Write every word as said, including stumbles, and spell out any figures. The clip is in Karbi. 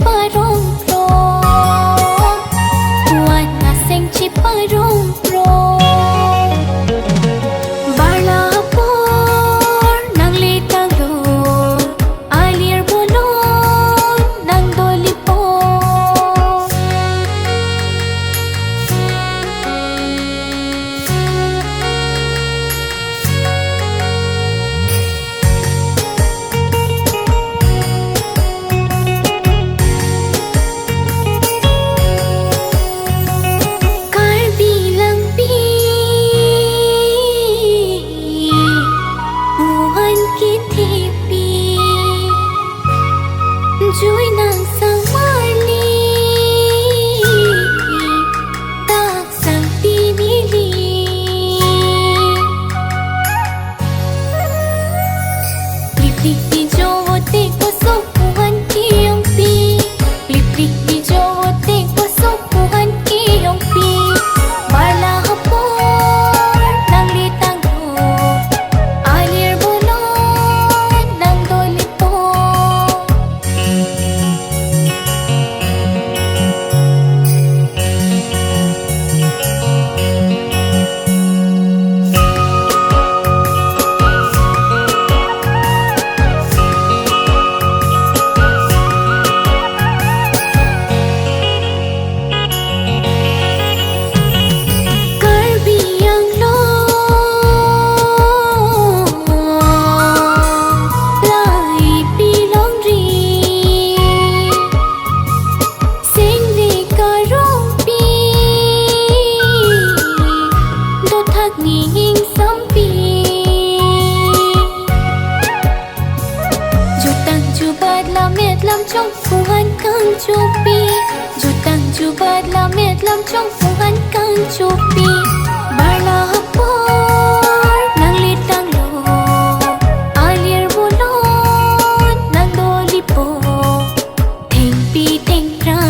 chiparong pro. Puan aseng chiparong pro. Barla apor nangletanglo, alir bolon nangdolipo. Karbi Langpi, puan kethepi, jui nang sang mali, dak sang pimili. Pliplik pijo vote koso puan kiyongpi. Pliplik pijo vote koso puan kiyongpi. Barla apor nangletanglo, alir bolon nangdolipo. Karbi Anglong laipi longri, sengve karongpi, dothak ning ingsampi. Jutang jubat lam-et lamchong puan kangchopi. Jutang jubat lam-et lamchong puan kangchopi. Barla apor nangletanglo, alir bolon nangdolipo. Thengpi thengphra